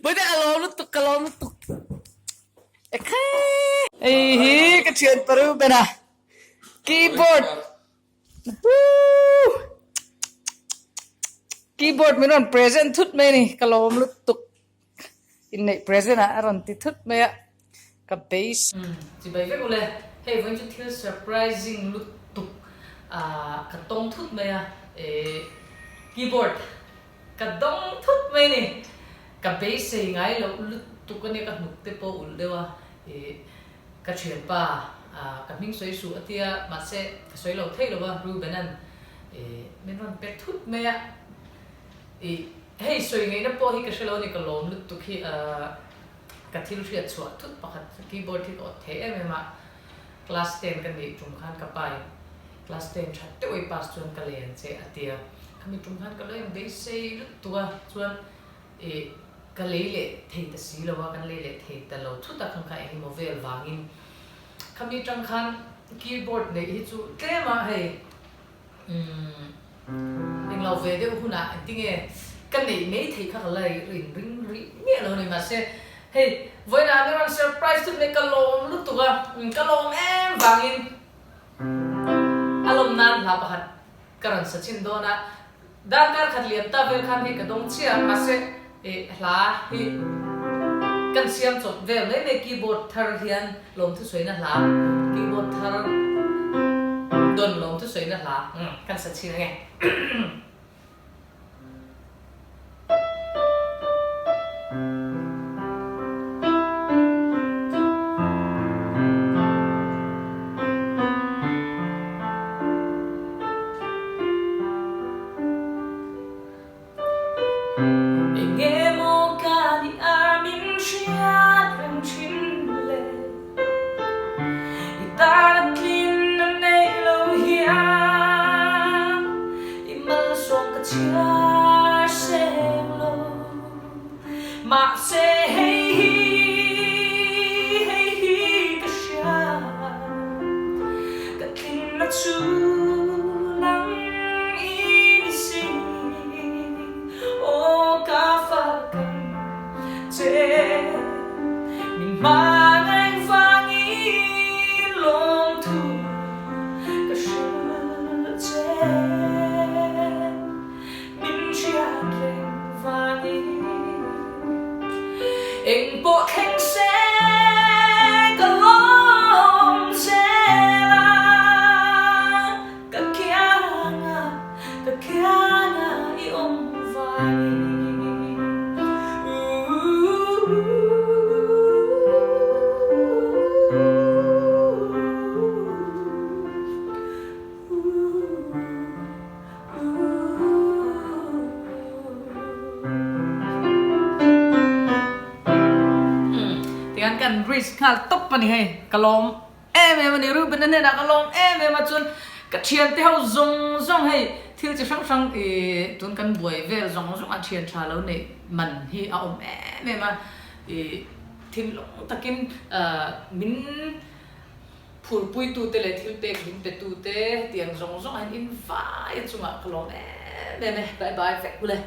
Bawihte ka lawm lutuk ka lawm lutuk. Ekhei! Hei hi ka thian pa Reuben a keyboard keyboard min rawn present thut mai a ni ka lawm lutuk. Inneih present ah a rawn ti thut mai a ka base. Chibai vek ule hei vawiin chu thil surprising lutuk ah ka tawng thut mai a eh keyboard ka dawng thut mai a ni ka beisei ngai loh lutuk ania ka hnuk te pawh ulh deuh a eh ka thianpa ah ka hming sawi suh a tia mahse ka sawi lo thei lo a Reuben-a'n eh min rawn pe thut mai a. Ih, hei sawi ngaihna pawh hi ka hre lo a ni, ka lawm lutuk hi ka thil hriat chhuah thut pakhat keyboard hi ka awt thei em em a, class ten ka nih tum khan ka pa in class ten that deuh i pass chuan ka lei ang che a ti a, khami tum khan ka lo en beisei lutuk a, chuan ih ka lei leh thei ta si lo a, kan lei leh thei ta lo thut a khan kha eng emaw vel vangin khami tang khan keyboard neih hi chu tlem a hei. Umm englo ve deuh hunah engtinge ka neih mai theih kha ka la rin ring rih miah lo a ni mahse hei vawiinah an rawn surprise thut mai ka lawm lutuk a ka lawm em vangin a lawm nan hla pakhat ka rawn sa chhin dawn a darkar khat liam ta vel khan hei ka dawng chiah a mahse ih hla hi kan siam chawp vel mai mai keyboard thar hian Lawmthusawiina hla, keyboard thar dawn lawmthusawiina hla kan sa chhin ange. Enge maw ka nih a min hriat reng thin le? I tan a tlin a nei lo hian i malsawm ka chhiar seng lo. Mahse hei hi, hei hi ka hria, ka tlinna chu nang i ni si. Aw ka fak ang che, min hmangaih vangin lawmthu ka hrilh che. Min hriat reng vangin eng pawh thleng se ka lawm zel a, ka kiang a, ka kiang a i awm vangin. Tihian kan risk nghal tawp a ni hei, ka lawm em em a ni, Reuben-a hnenah ka lawm em em a chuan ka thiante ho zawng zawng hei thil chi hrang hrang ih tun kan buai vel zawng zawng a thian tha lo neih man hi a awm em em a ih thinlung takin min Phurpuitute leh thilpek min petute hetiang zawng zawng ah hian in vai chungah ka lawm em em e. Bye bye vek ule.